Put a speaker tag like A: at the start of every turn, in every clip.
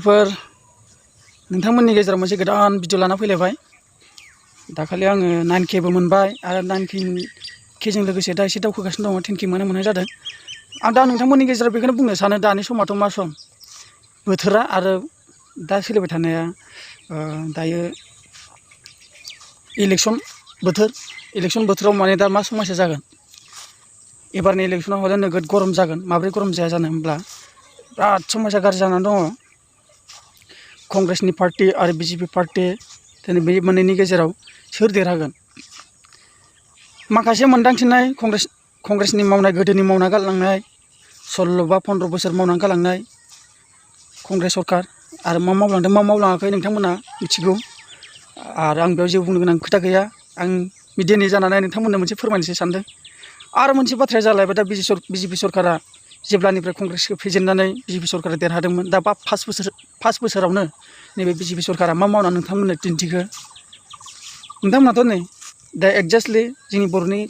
A: लोगोफोर नोंथांमोननि गेजेराव मोनसे गोदान भिडिअ लाना फैलायबाय। दाखालि आङो 9K बो मोनबाय आरो 9K जों लोगोसे दा एसे दावखोगासिनो दङ। 10K मोननाय जादों। आं दा नोंथांमोननि गेजेराव बेखौनो बुंनो सानो दानि समाथ' मा सम बोथोरा आरो दा सोलिबाय थानाया दायो इलेक्सन बोथोराव माने दा मा समस्या जागोन। एबारनि इलेक्सनाव हले नोगोद गरम जागोन। माब्रै गरम जाया जानो होनब्ला बिराद समस्या गाज्रि जानानै दङ। कंग्रेसनि पार्टी आरो BJP पार्टी दिनै बे मोननैनि गेजेराव सोर देरहागोन। माखासे मोनदांथिनाय कंग्रेसनि मावनाय गोदोनि मावना गालांनाय 16 बा 15 बोसोर मावनानै गालांनाय कंग्रेस सरकार आरो मा मावलांदों मा मावलाङाखै नोंथांमोना मिथिगौ। आरो आं बेयाव जेबो बुंनो गोनां खोथा गैया। आं मिडियानि जानानै नोंथांमोननो मोनसे फोरमायनोसो सानदों। आरो मोनसे बाथ्राया जालायबाय दा BJP सरकारा जेब्लानिफ्राय कंग्रेसखौ फेजेननानै BJP सरकारा देरहादोंमोन दा 5 बोसोरावनो नैबे BJP सरकारा मा मावनानै नोंथांमोननो दिन्थिखो। नोंथांमोनाथ' नै दा एक्जेक्टलि जोंनि बर'नि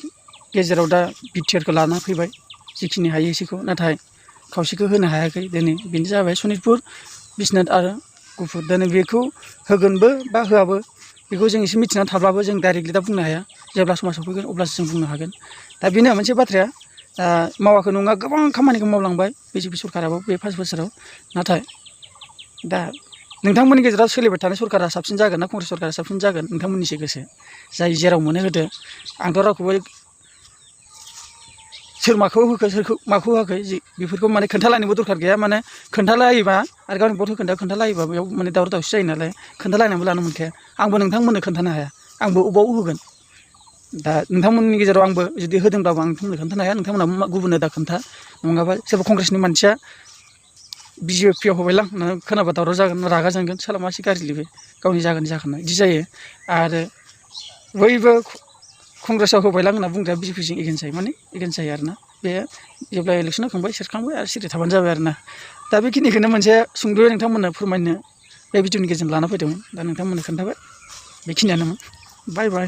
A: गेजेराव दा बिटिआरखौ लाना फैबाय जिखिनि हायो एसेखौ, नाथाय खावसेखौ होनो हायाखै। दिनै बेनो जाबाय सनितपुर, बिश्वनाथ आरो गुफुर। दिनै बेखौ होगोनबो बा होआबो बेखौ जों एसे मिथिनानै थाब्लाबो जों डाइरेक्टलि दा बुंनो हाया। जेब्ला समा सफैगोन अब्लासो जों बुंनो हागोन। दा बेनो मोनसे बाथ्राया मावाखै नङा गोबां खामानिखौ मावलांबाय BJP सरकाराबो बे 5 बोसोराव। नाथाय दा नोंथांमोननि गेजेराव सोलिबाय थानाय सरकारा साबसिन जागोन ना कंग्रेस सरकारा साबसिन जागोन नोंथांमोननिसो गोसो। जाय जेराव मोनो होदो। आंथ' रावखौबो सोर माखौ होखो सोरखौ माखौ होआखै बेफोरखौ माने खोन्थालायनोबो दरखार गैया। माने खोन्थालायोबा आरो गावनि भट खोन्थालायोबा बेयाव माने दावराव दावसि जायो नालाय खोन्थालायनानैबो लानो मोनखाया। आंबो नोंथांमोननो खोन्थानो हाया आंबो अबाव होगोन। दा नोंथांमोननि गेजेराव आंबो जुदि होदोंब्लाबो आं नोंथांमोननो खोन्थानो हाया। नोंथांमोना गुबुननो दा खोन्था। नङाबा सोरबा कंग्रेसनि मानसिया BJPआव होबायलां होननानै खोनाबा दावराव जागोन, रागा जोंगोन, साला मासि गाज्रिलै बे गावनि जागोन जाखानाय बिदि जायो। आरो बयबो कंग्रेसआव होबायलां होनना बुंग्राया BJPजों एगेन्स्ट जायो, माने एगेन्स्ट जायो आरोना। बे जेब्ला इलेक्सन होखांबाय सेरखांबाय आरो सिरि थाबानो जाबाय आरोना। दा बेखिनिखौनो मोनसे सुंद'यै नोंथांमोननो फोरमायनो बे भिडिअनि गेजेरजों लाना फैदोंमोन। दा नोंथांमोननो खोन्थाबाय। बेखिनियानोमोन। बाय बाय।